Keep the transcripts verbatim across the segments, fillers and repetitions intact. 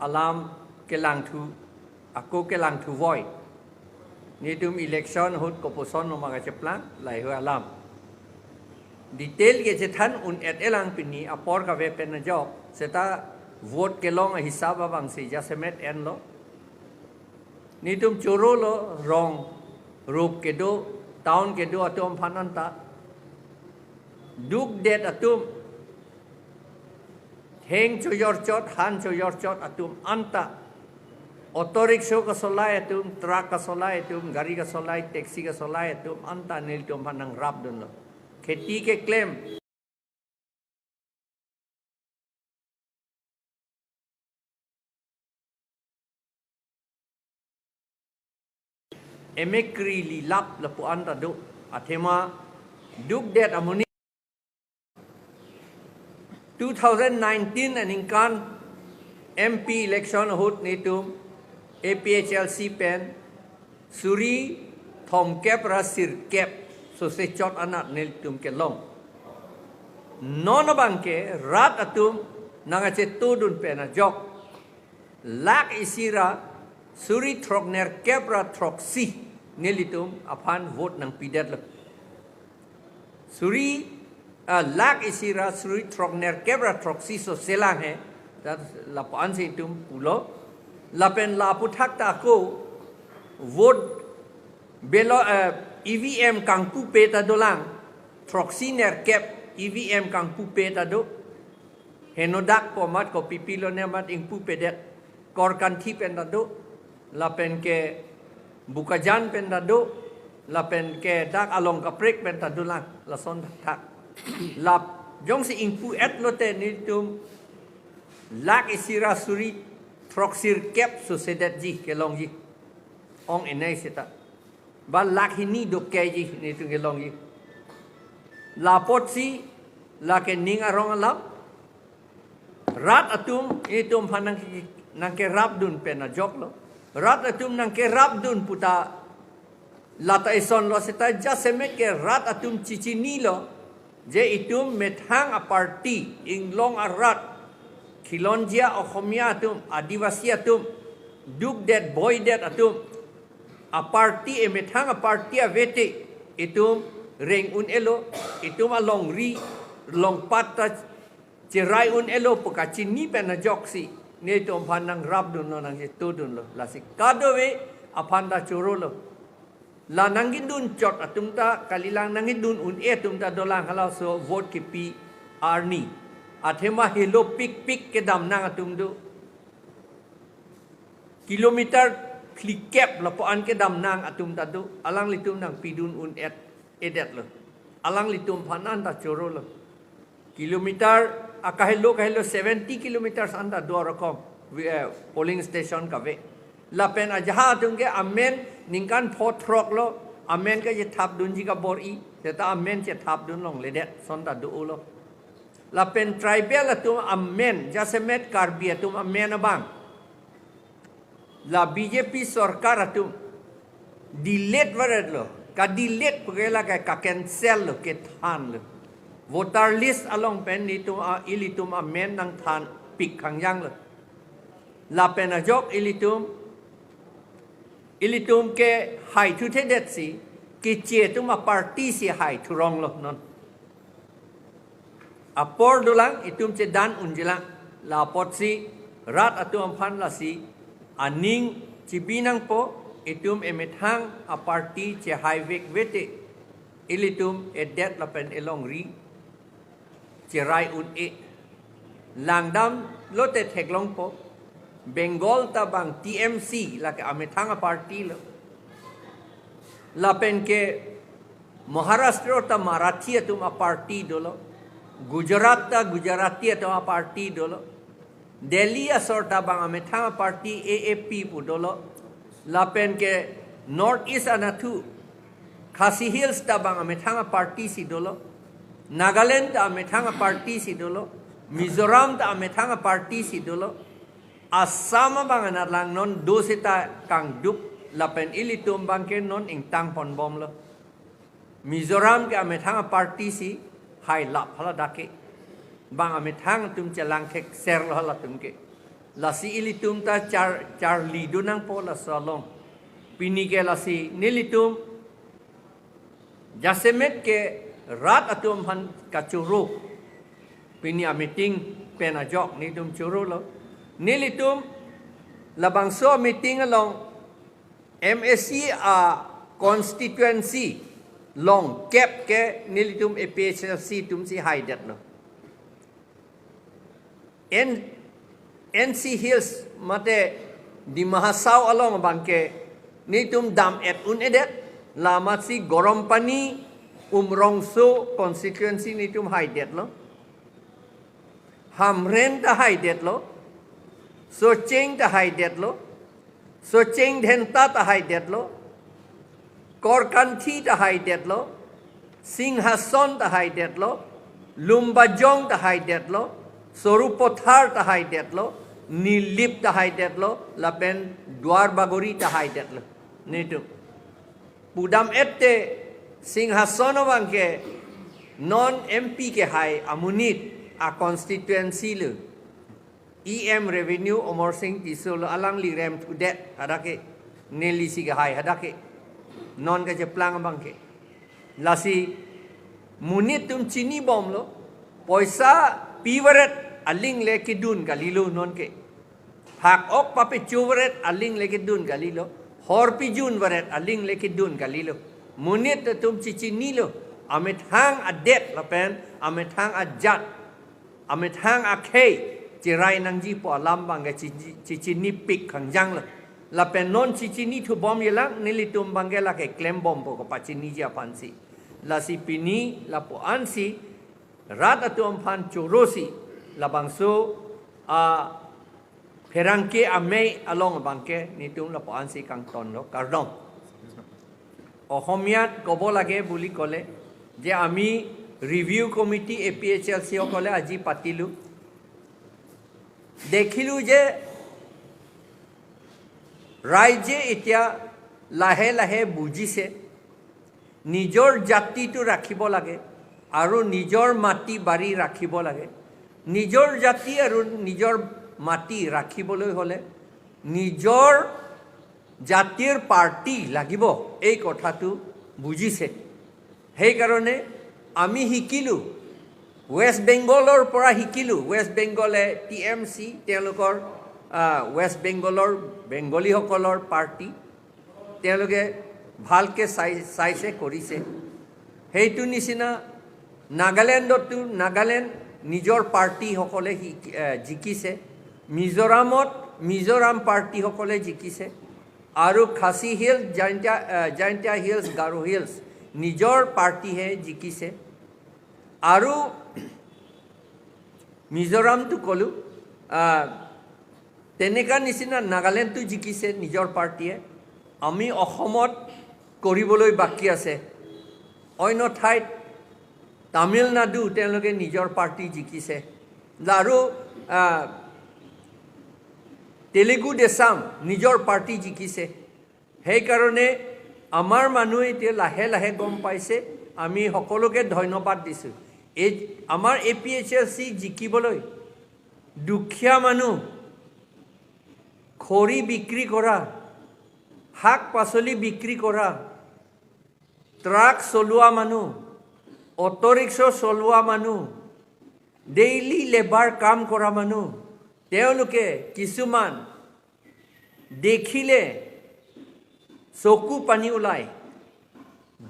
alam kelangthu, ako kelangthu voi. Netum election ahut kopuson noma kacheplang, laheihui alam. Detail kechethan un-et-elang pini apor kave pen ajok, seta vote kelong ahisap abangsi jasemet enlo. Netum chorolo, rong, rup kedo, town kedo atum aphan anta. Dukdet atum, theng choyorchot, han choyorchot atum anta. Auto rickshaw kasolai atum, truck kasolai atum, gari kasolai, taxi kasolai atum anta nelitum aphan nangrapdunlo. Kheti keklem, emekri lilap lapu-an ta do. Athema dukdet amonit. Two thousand nineteen aningkan M P election ahut netum A P H L C pen suri thomkep ra sirkep sose chot anat nelitum kelong. Non abangke rat atum nangkachetodun pen ajok lakh isi ra suri throknerkep ra throksi nelitum aphan vote nangpidetlo. Suri, ah, lakh isi ra suri throknerkep ra throksi sose lang he. Tat lapu-ansi itum pulo. Lapen la aputhak ta ako vote belo, eh, E V M kangpupe ta dolang. Throksinerkep E V M kangpupe ta do. Henodak po amat, kopi pilo ne amat ingpupedet. Korkanthi pen ta do, lapen ke Bokajan pen ta do, lapen ke dak along kaprek pen ta dolang, lason thakthak. Lap jongsi ingpu-etlo te nelitum lakh isi ra suri throksirkep sosedetji, kelongji. Ong-enei seta. Ba lakh hini dokkeji netum kelongji. La apotsi lake ning arong alam. Rat atum, itum aphan nang, nangkerapdun pen ajoklo. Rat atum nangkerapdun puta lata isonlo seta jasemet ke rat atum chichinilo. Je itum methang a-party, inglong arat, khilonjia Oxomiya atum, Adivasi atum, dukdet boidet atum, a-party, emethang a-party avete, itum reng un-elo, itum alongri, longpat ta cherai un-elo pu kachini pen ajoksi netum aphan nangrapdunlo, nangchetodunlo. Lasi kadokave aphan ta chorolo. La nangkedun chot atum ta kalilang, nangkedun un-e atum ta dolang, halaso vote kepi arni. Athema helo pikpik kedamnang atum do. Kilometer phlikep lapu-an kedamnang atum ta do. Alanglitum nangpidun un-et-edetlo. Alanglitum aphan anta chorolo. Kilometer, akahelo kahelo seventy kilometers anta do rokom, eh, polling station kave. Lapen ajahak atum ke amen ningkan pho throklo, amen kachethapdunji kabor-i, seta amen chethapdun longledet, son ta dolo. Lapen tribal atum amen, jasemet Karbi atum amen abang la B J P sorkar atum delete varetlo, ka-delete puke lake ka-cancel lo, kethanlo. Voter list along pen netum a, ilitum amen nangthanpik khangjanglo. Lapen ajok ilitum, ilitum ke haithuthedetsi, keche atum a-party si haithuronglo non. Apor dolang, itum chedan unjilang. La apotsi rat atum aphan lasi aning chibi nangpo, itum emethang a-party chehaivek vete, ilitum edet lapen elongri cherai un-e. Langdamlo te theklongpo. Bengal ta bang T M C, lake amethang a-party lo. Lapen ke Maharashtra ta Marathi atum a-party dolo. Gujarat ta Gujarati atum a-party dolo. Delhi asor ta bang amethang a-party A A P pu dolo. Lapen ke North East anatthu Khasi Hills ta bang amethang a-party si dolo. Nagaland ta amethang a-party si dolo. Mizoram ta amethang a-party si dolo. Assam abang anat lang non do seta kangduk, lapen ilitum abangke non ingtang ponbomlo. Mizoram ke amethang a-party si hailap haladak ke. Bang amethang atum chelangthekserlo halatum ke. Lasi ilitum ta char charli dun nangpo laso along. Pini ke lasi nelitum jasemet ke rat atum aphan kachoro. Pini a meeting pen ajok nelitum chorolo. Nelitum labangso meeting along M A C a constituency longkep ke nelitum A P H L C atumsi haidetlo. N N C Hills mate Dima Hasao along abangke nelitum dam-et un-edet, la amatsi Gorompani Umrongso constituency nelitum haidetlo. Hamren ta haidetlo. Socheng ta haidetlo. Socheng Dhenta ta haidetlo. Korkanthi ta haidetlo. Singhason ta haidetlo. Lumbajong ta haidetlo. Sarupathar ta haidetlo. Nilip ta haidetlo. Lapen Duarbagori ta haidetlo. Nelitum pudam-et te Singhason abangke non M P kehai amonit a constituency lo. E M Revenue Amarsing Tisso lo, alangli remthudet hadak ke, nelisi kehai hadak ke. Non kacheplang abangke. Lasi monit atum chinibomlo, poisa pivaret aling le kedun kalilo nonke. Phak-ok papechovaret aling le kedun kalilo. Hor pijunvaret aling le kedun kalilo. Monit atum chichinilo. Amethang adet lapen amethang ajat, amethang akhei cherai nangjipo alam abangke chi- chi- chichinipik khangjanglo. Lapen non chichinithubom yelang, nelitum abangke lake klembompo kapachiniji aphansi. Lasi pini lapu-ansi rat atum aphan chorosi labangso a pherangke amei along abangke nelitum lapu-ansi kangtonlo, kardom. অসমীয়াত ক'ব লাগে বুলি ক'লে যে আমি review committee A P H L C সকলে আজি পাতিলো। দেখিলো যে ৰাইজে এতিয়া লাহে লাহে বুজিছে নিজৰ জাতিটো ৰাখিব লাগে আৰু নিজৰ মাটি বাৰী ৰাখিব লাগে। নিজৰ জাতি আৰু নিজৰ মাটি ৰাখিবলৈ হ'লে নিজৰ জাতিৰ পাৰ্টি লাগিব, এই কথাটো বুজিছে। সেইকাৰণে আমি শিকিলো, ৱেষ্ট বেংগলৰ পৰা শিকিলো। ৱেষ্ট বেংগলে টি এম চি, তেওঁলোকৰ, আহ, ৱেষ্ট বেংগলৰ বেংগলীসকলৰ পাৰ্টি, তেওঁলোকে ভালকে চাই চাইছে, কৰিছে। সেইটো নিচিনা নাগালেণ্ডতো নাগালেণ্ড নিজৰ পাৰ্টিসকলে শি- এ, জিকিছে। মিজোৰামত মিজোৰাম পাৰ্টিসকলে জিকিছে। আৰু খাচী হিলছ, জয়ন্তীয়া, এ, জয়ন্তীয়া হিলছ, গাৰো হিলছ নিজৰ পাৰ্টিহে জিকিছে। আৰু মিজোৰামটো ক'লো, আহ, তেনেকা নিচিনা নাগালেণ্ডটো জিকিছে নিজৰ পাৰ্টিয়ে। আমি অসমত কৰিবলৈ বাকী আছে। অন্য ঠাইত তামিলনাডু তেওঁলোকে নিজৰ পাৰ্টি জিকিছে। আৰু, আহ, তেলেগু দেশম নিজৰ পাৰ্টি জিকিছে। সেইকাৰণে আমাৰ মানুহে এতিয়া লাহে লাহে গম পাইছে। আমি সকলোকে ধন্যবাদ দিছো। এই আমাৰ এ পি এইচ এল চি জিকিবলৈ দুখীয়া মানুহ, খৰি বিক্ৰী কৰা, শাক পাচলি বিক্ৰী কৰা, ট্ৰাক চলোৱা মানুহ, অটো ৰিক্সা চলোৱা মানুহ, ডেইলি লেবাৰ কাম কৰা মানুহ, তেওঁলোকে কিছুমান দেখিলে চকু পানী ওলায়।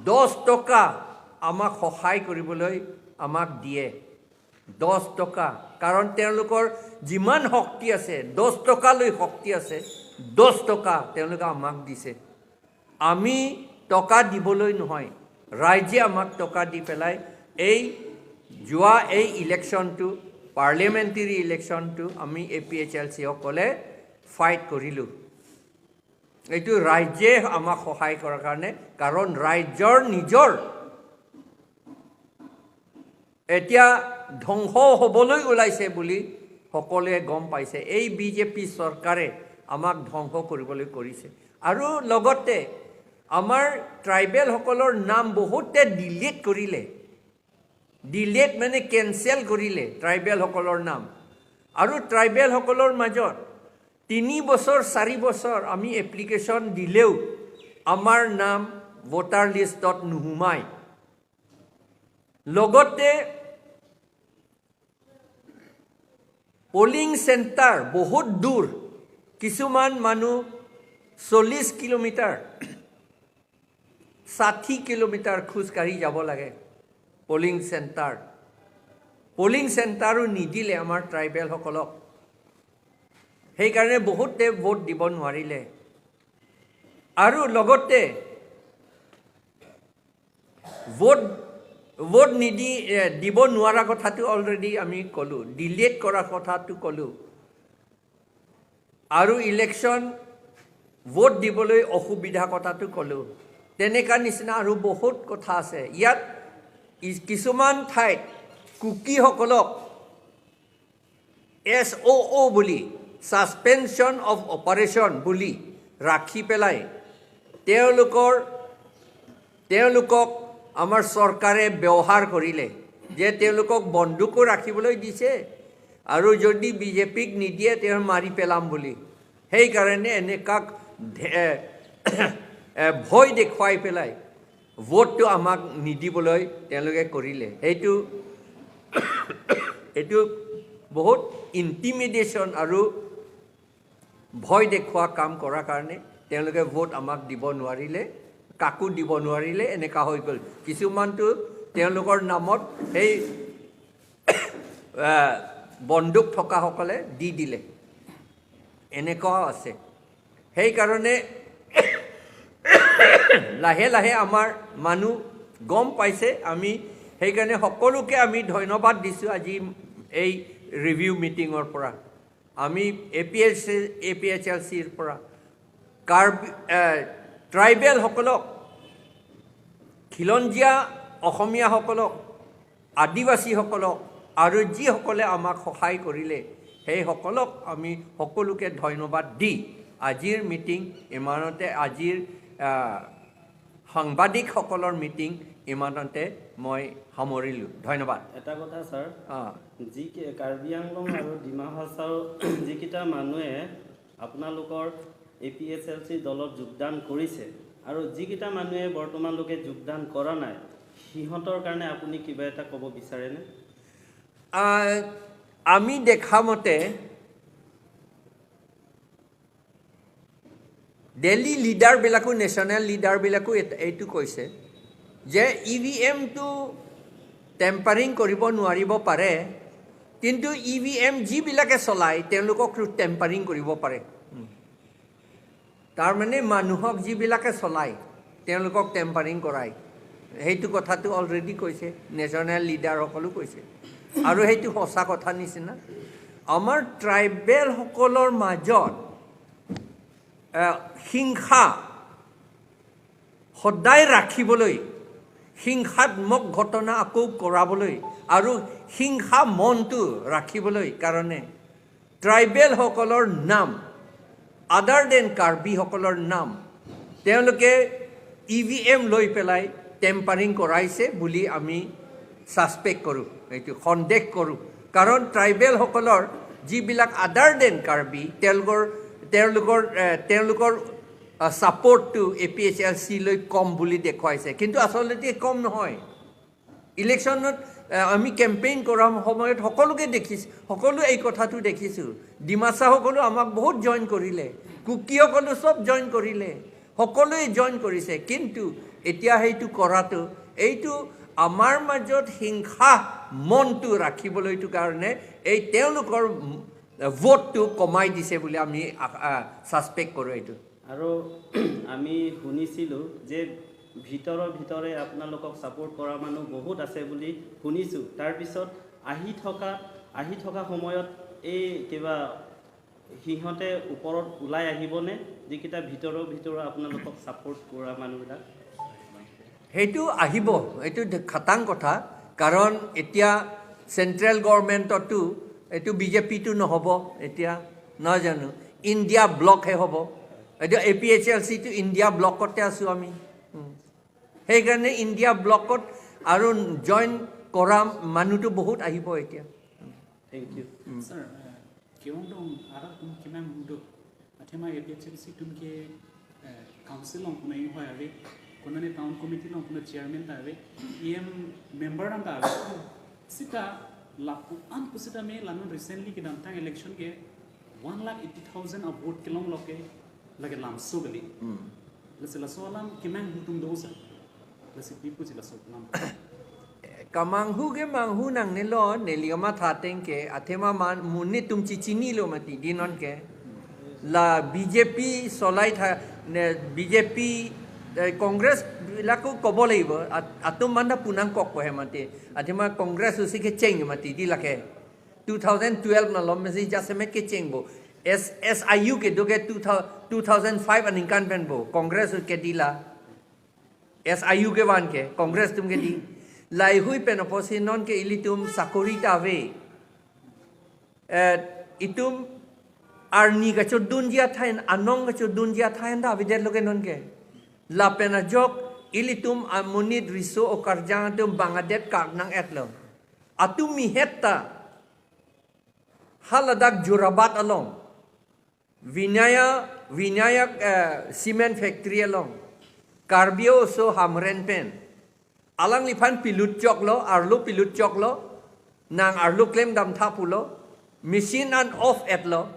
দহ টকা আমাক সহায় কৰিবলৈ আমাক দিয়ে। দহ টকা, কাৰণ তেওঁলোকৰ যিমান শক্তি আছে, দহ টকালৈ শক্তি আছে, দহ টকা তেওঁলোকে আমাক দিছে। আমি টকা দিবলৈ নহয়, ৰাইজে আমাক টকা দি পেলাই এই যোৱা এই ইলেকশ্যনটো, পাৰ্লিয়ামেণ্টেৰী ইলেকশ্যনটো আমি এ পি এইচ এল চি সকলে ফাইট কৰিলোঁ। এইটো ৰাইজে আমাক সহায় কৰাৰ কাৰণে, কাৰণ ৰাইজৰ নিজৰ এতিয়া ধ্বংস হ'বলৈ ওলাইছে বুলি সকলোৱে গম পাইছে। এই বি জে পি চৰকাৰে আমাক ধ্বংস কৰিবলৈ কৰিছে। আৰু লগতে আমাৰ ট্ৰাইবেলসকলৰ নাম বহুতে ডিলিট কৰিলে। ডিলিট মানে কেঞ্চেল কৰিলে ট্ৰাইবেলসকলৰ নাম। আৰু ট্ৰাইবেলসকলৰ মাজত তিনি বছৰ, চাৰি বছৰ আমি এপ্লিকেশ্যন দিলেও আমাৰ নাম ভোটাৰ লিষ্টত নোসোমায়। লগতে পলিং চেণ্টাৰ বহুত দূৰ, কিছুমান মানুহ চল্লিছ কিলোমিটাৰ, ষাঠি কিলোমিটাৰ খোজকাঢ়ি যাব লাগে পলিং চেণ্টাৰ। পলিং চেণ্টাৰো নিদিলে আমাৰ ট্ৰাইবেলসকলক, সেইকাৰণে বহুতে ভোট দিব নোৱাৰিলে। আৰু লগতে ভোট, ভোট নিদি, এ, দিব নোৱাৰা কথাটো অলৰেডি আমি ক'লোঁ, ডিলেট কৰা কথাটো ক'লোঁ, আৰু ইলেকশ্যন ভোট দিবলৈ অসুবিধা কথাটো ক'লোঁ। তেনেকা নিচিনা আৰু বহুত কথা আছে। ইয়াত ই-, কিছুমান ঠাইত কুকিসকলক এছ অ' অ' বুলি, ছাছপেনশ্যন অফ অপাৰেশ্যন বুলি ৰাখি পেলাই তেওঁলোকৰ, তেওঁলোকক আমাৰ চৰকাৰে ব্যৱহাৰ কৰিলে, যে তেওঁলোকক বন্দুকো ৰাখিবলৈ দিছে আৰু যদি বিজেপিক নিদিয়ে তেওঁ মাৰি পেলাম বুলি। সেইকাৰণে এনেকা ধে-, এ, ভয় দেখুৱাই পেলাই ভোটটো আমাক নিদিবলৈ তেওঁলোকে কৰিলে। সেইটো, এইটো বহুত ইণ্টিমিডেশ্যন আৰু ভয় দেখুওৱা কাম কৰাৰ কাৰণে তেওঁলোকে ভোট আমাক দিব নোৱাৰিলে, কাকো দিব নোৱাৰিলে, এনেকা হৈ গ'ল। কিছুমানতো তেওঁলোকৰ নামত সেই, আহ, বন্দুক থকাসকলে দি দিলে, এনেকুৱাও আছে। সেইকাৰণে লাহে লাহে আমাৰ মানুহ গম পাইছে। আমি সেইকাৰণে সকলোকে আমি ধন্যবাদ দিছোঁ আজি এই ৰিভিউ মিটিঙৰ পৰা। আমি এ পি এইচ, এ পি এইচ এল চিৰ পৰা কাৰ্বি, এ, ট্ৰাইবেলসকলক, খিলঞ্জীয়া অসমীয়াসকলক, আদিবাসীসকলক আৰু যিসকলে আমাক সহায় কৰিলে, সেইসকলক আমি সকলোকে ধন্যবাদ দি আজিৰ মিটিং ইমানতে, আজিৰ, আহ, সাংবাদিকসকলৰ মিটিং ইমানতে মই সামৰিলোঁ। ধন্যবাদ। এটা কথা ছাৰ, অ। যি কি-, কাৰ্বি আংলং আৰু ডিমা হাছাও যিকেইটা মানুহে আপোনালোকৰ এ পি এইচ এল চি দলত যোগদান কৰিছে আৰু যিকেইটা মানুহে বৰ্তমানলৈকে যোগদান কৰা নাই, সিহঁতৰ কাৰণে আপুনি কিবা এটা ক'ব বিচাৰেনে? আহ, আমি দেখা মতে দিল্লী লিডাৰবিলাকো, নেশ্যনেল লিডাৰবিলাকো এত-, এইটো কৈছে যে ই ভি এমটো টেম্পাৰিং কৰিব নোৱাৰিব পাৰে, কিন্তু ই ভি এম যিবিলাকে চলায় তেওঁলোককতো টেম্পাৰিং কৰিব পাৰে। উম। তাৰমানে মানুহক যিবিলাকে চলায় তেওঁলোকক টেম্পাৰিং কৰায়, সেইটো কথাটো অলৰেডি কৈছে, নেশ্যনেল লিডাৰসকলো কৈছে। আৰু সেইটো সঁচা কথা নিচিনা। আমাৰ ট্ৰাইবেলসকলৰ মাজত, আহ, হিংসা সদায় ৰাখিবলৈ, হিংসাত্মক ঘটনা আকৌ কৰাবলৈ আৰু হিংসা মনটো ৰাখিবলৈ কাৰণে ট্ৰাইবেলসকলৰ নাম, আদাৰ দেন কাৰ্বিসকলৰ নাম তেওঁলোকে ই ভি এম লৈ পেলাই টেম্পাৰিং কৰাইছে বুলি আমি ছাছপেক্ট কৰোঁ, এইটো সন্দেহ কৰোঁ। কাৰণ ট্ৰাইবেলসকলৰ যিবিলাক আদাৰ দেন কাৰ্বি, তেওঁলোকৰ, তেওঁলোকৰ, এ, তেওঁলোকৰ, আ, ছাপৰ্টটো এ পি এইচ এল চিলৈ কম বুলি দেখুৱাইছে, কিন্তু আচলতে কম নহয়। ইলেকশ্যনত, এ, আমি কেম্পেইন কৰা সময়ত সকলোকে দেখিছ-, সকলো এই কথাটো দেখিছোঁ। ডিমাছাসকলো আমাক বহুত জইন কৰিলে, কুকিসকলো চব জইন কৰিলে, সকলোৱে জইন কৰিছে, কিন্তু এতিয়া সেইটো কৰাটো, এইটো আমাৰ মাজত হিংসা মনটো ৰাখিবলৈটো কাৰণে এই তেওঁলোকৰ, উম, ভোটটো কমাই দিছে বুলি আমি আ-, আ, ছাছপেক্ট কৰোঁ এইটো। আৰু আমি শুনিছিলোঁ যে ভিতৰৰ ভিতৰে আপোনালোকক ছাপোৰ্ট কৰা মানুহ বহুত আছে বুলি শুনিছোঁ। তাৰপিছত আহি থকা, আহি থকা সময়ত এই কিবা সিহঁতে ওপৰত ওলাই আহিবনে, যিকেইটা ভিতৰৰ ভিতৰৰ আপোনালোকক ছাপোৰ্ট কৰা মানুহবিলাক? সেইটো আহিব, এইটো দে-, খাটাং কথা। কাৰণ এতিয়া চেণ্ট্ৰেল গভৰ্ণমেণ্টতো এইটো বি জে পিটো নহ'ব, এতিয়া নহয় জানো, ইণ্ডিয়া ব্লকহে হ'ব। এতিয়া এ পি এইচ এল চিটো ইণ্ডিয়া ব্লকতে আছোঁ আমি। উম। সেইকাৰণে ইণ্ডিয়া ব্লকত আৰু জইন কৰা মানুহটো বহুত আহিব এতিয়া। Thank you. ছাৰ, কেৱল আৰক কিমান মুদো Athema A P H L C atum ke, eh, council along puna inghoi ave, konane town committee along puna chairman ta ave, E M member nang ta ave. Seta lapu-an pusitame la non recently kedamtang election ke one lakh eighty thousand a vote kelonglo ke lake lamso kali. Hmm. Lasi laso alam kemanghu atum do sa. Lasi pi pusi laso alam. Kemanghu ke manghu nangnelo, neli kamatha ateng ke, athema man, monit atum chichinilo mati, di non ke. La B J P solai tha, ne, B J P, eh, Congress lako kobo laibo, at-, atum manda pu nangkokpo he mati. Athema Congress usi kecheng mati, di lake. Two thousand twelve malom mesi jasemet kechengpo. S-, S I U kedo ke two thousand, two thousand five aningkan penpo. Congress ke di la. S I U kevan ke, Congress atum ke di. Laheihui pen apotsi non ke ilitum sakori ta ave. Eh, itum arni kachodunji athai, anong kachodunji athai ta avedetlo ke non ke. Lapen ajok ilitum amonit riso okarjang atum bang adet kak nang-etlo. Atum mihet ta haladak Jorabat along. Vinaya, Vinayak, eh, cement factory along. Karbi oso Hamren pen. Alangliphan pilutchoklo, arlo pilutchoklo, nang arlo klemdamtha pulo, machine an off etlo,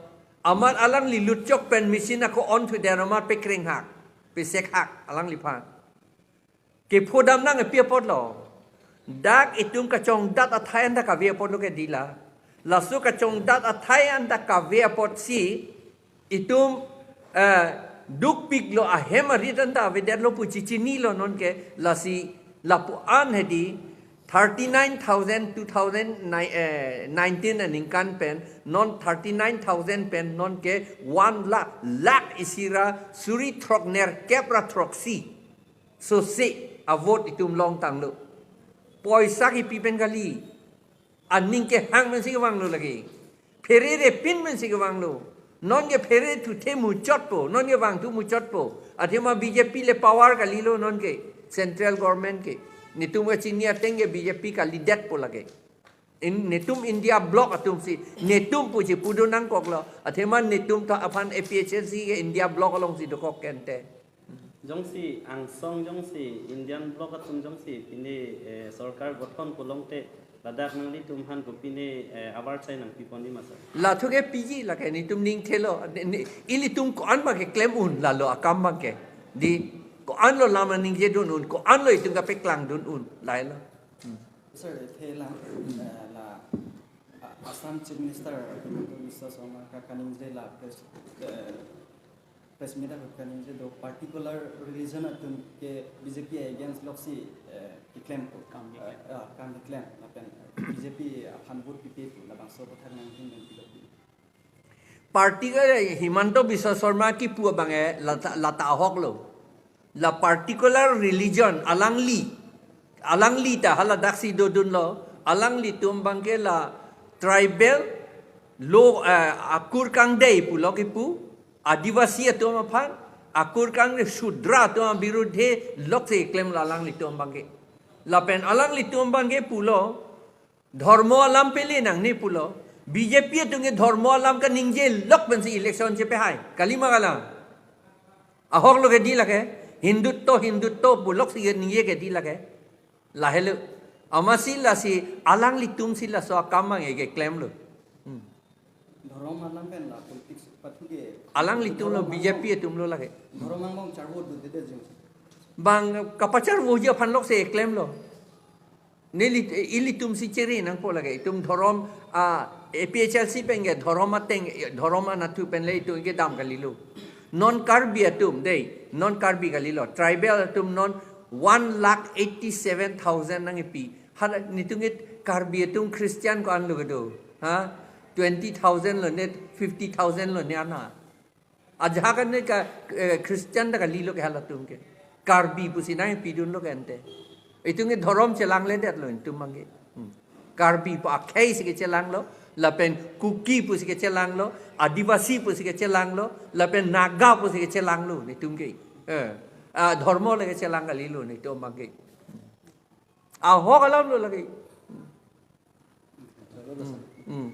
amat alangli lutchok pen machine ako on thudet amat pekrenghak, pesekhak alangliphan. Kephodam nangpi apotlo. Dak itum kachongdat athai anta kave apotlo ke di la. Laso kachongdat athai anta kave apotsi itum, eh, dukpiklo, ahem arit anta avedetlo pu chichinilo non ke, lasi lapu-an hedi thirty nine thousand two thousand nine, eh, nineteen aningkan pen, non thirty nine thousand pen non ke one lakh, lakh isi ra suri throk nerkep ra throksi. So se a vote itum longtanglo. Poisa kipi pen kali. Aning kehang pensi kevanglo lake. Pherere pin pensi kevanglo. Non ke phere thuthe muchotpo, non ke vangthu muchotpo. Athema B J P le power kalilo non ke. Central government ke. Netum kachini ateng ke B J P kalidetpo lake. In, netum India bloc atumsi, netum puji pudun nangkoklo. Athema netum ta aphan A P H L C ke India bloc alongsi dokok ke ante. Jongsi angsong jongsi Indian bloc atum jongsi pini, eh, sorkar gothon kolongte ladak nanglitum aphan kopine, eh, avar chai nangpiponji ma sir? Lathu ke piji lake netum ning thelo, ne, ne, ilitum ko-an abang keklem un, lalo akam abang ke. Di, ko-anlo lam ningjedun un, ko-anlo itum kapeklangdun un, lahelo. Hmm. Sir, the la, eh, la, A-, Assam Chief Minister Himanta Biswa Sarma ka kaningje la press, eh, press meet ahut kaningje do particular religion atum ke B J P against loksi, eh, keklempo. Kam keklem. Eh, ah, kam keklem. Lapen B J P aphan vote pipepo, labangso aputhak nanghin nangpilo. Party ke Himanta Biswa Sarma kipu abang ke lata, lata ahoklo. La particular religion alangli, alangli ta haladaksi dodunlo, alanglitum abang ke la tribal lo, eh, akur kangdei pulo kipu, Adivasi atum aphan, akur kangdei Shudra atum abirudhe loksi klemlo alanglitum abang ke. Lapen alanglitum abang ke pulo, dhormo alam pele nangne pulo. B J P atum ke dhormo alam kaningje lok pensi election chepehai. Kalima kalang. Ahoklo ke di lake. Hindutto, Hindutto pu loksi ningje ke di lake. Lahelo. Amatsi lasi alanglitumsi laso akam abang ke klemlo. Hmm. Dhorom alam pen la politics pathu ke. Alanglitumlo, dhorom B J P atumlo lake. Dhorom angbong charvo dudede jong. Bang kapacharvoji aphan loksi klemlo. Neli, ilitumsi chere nangpo lake. Itum dhorom, ah, A P H L C pen ke dhorom ateng, dhorom anatthu pen le itum kedam kalilo. Non Karbi atum dei, non Karbi kalilo. Tribal atum non one lakh eighty seven thousand nangkipi. Hala netum ke Karbi atum Christian ko-anlo kedo. Ha? Twenty thousand lo ne, fifty thousand lo ne ana. Ajahak an ne ka, eh, Christian ta kalilo ke halatum ke. Karbi pusi nangpidunlo ke ante. Itum ke dhorom chelangledetlo itum abang ke. Hmm. Karbi pu akhei si kechelanglo, lapen Kuki pusi kechelanglo, Adivasi pusi kechelanglo, lapen Naga pusi kechelanglo netum ke. Eh, ah, dhormo le kechelang kalilo netum abang ke. Ahok alamlo lake. Hmm. Hmm.